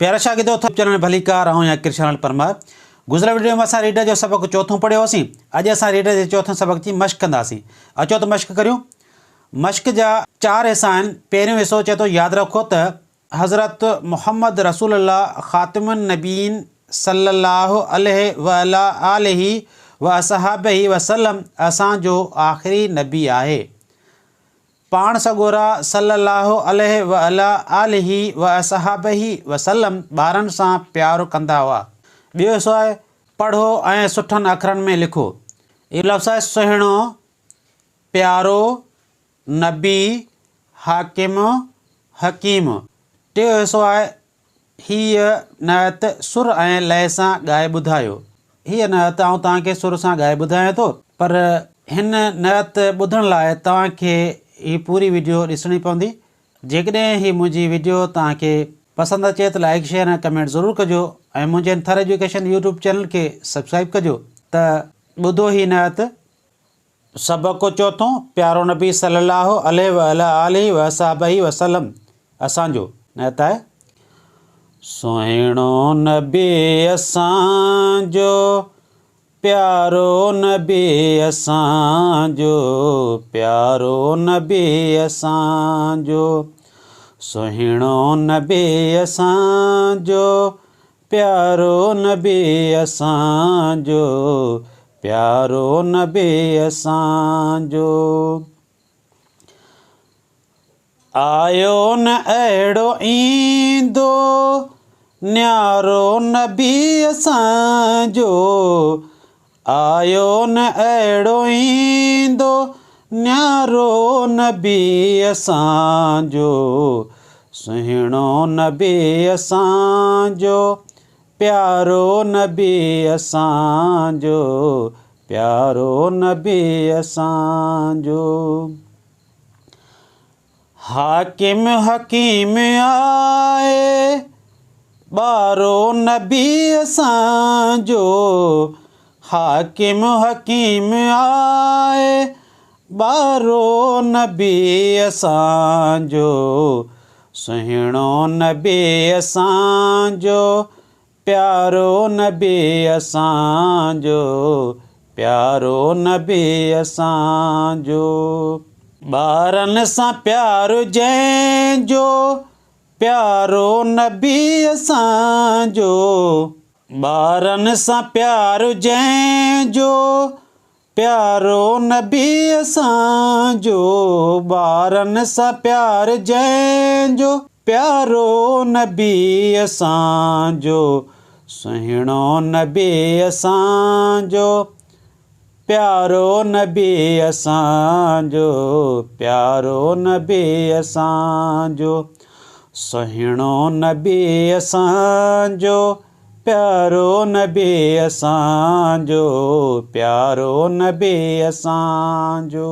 پيارا شاگردو ٿپ چينل ۾ ڀليڪار آئون آهيان ڪرشن لال پرمار گذريل وڊيو ۾ اسان ريڊر جو سبق چوٿون پڙهيو هوسين اڄ اسان ريڊر جي چوٿون سبق جي مشق ڪنداسين اچو ته مشق ڪريون مشق جا چار حصا آهن پهريون حصو چئي ٿو ياد رکو ته حضرت محمد رسول الله خاتم النبيين صلي الله عليه وعلي آله واصحابه وسلم اسان جو آخري نبي آهي پاڻ سڳورا صلّي اللّٰه عليه وعليٰ آله واصحابه وسلّم ٻارن سان پيار ڪندا هئا. ٻيو حصو آهي، پڙهو ۽ سٺن اکرن ۾ لکو. اهو لفظ آهي سهڻو، پيارو، نبي، حاڪم، حڪيم. ٽيون حصو آهي، هيء نعت سر ۽ لئه سان ڳائي ٻڌايو. هيء نعت آئون توهان کي سر سان ڳائي ٻڌايان ٿو، پر هن نعت ٻڌڻ لاء توهان کي هي پوري وڊيو ڏسڻي پوندي. جيڪڏهن هي منهنجي وڊيو توهان کي پسند اچي ته لائيڪ، شيئر ۽ ڪمينٽ ضرور ڪجو ۽ منهنجي هن ٿر ايجوڪيشن يوٽيوب چينل کي سبسڪرائيب ڪجو ته ٻڌو هي نعت. سبق چوٿون، پيارو نبي صلي الله عليه وعلي آله واصحابه وسلم اسان جو نعت آهي. سهڻو نبي اسان جو پيارو نبي اسان جو پيارو نبي اسان جو سهڻو نبي اسان جو پيارو نبي اسان جو پيارو نبي اسان جو. آيو نه اهڙو ايندو نيارو نبي اسان جو آيو نه اهڙو ايندو نيارو نبي اسان جو سهڻو نبي اسان جو پيارو نبي اسان جو پيارو نبي اسان جو. حاڪم حڪيم آهي ٻارو نبي اسان جو حاڪم حڪيم آهي ٻارو نبي اسان جو سهڻو نبي اسان جو پيارو نبي اسان جو پيارو نبي اسان جو. ٻارن سان پيار جنهن جو پيارو نبي اسان جو. ٻارن سان پيار جنهن جو پيارو نبي اسان جو ٻارن سان پيار جنهن جو پيارو نبي اسان جو سهڻو نبي اسان جو پيارو نبي اسان جو پيارو نبي اسان جو سهڻو نبي اسان جو پيارو نبي اسان جو پيارو نبي اسان جو.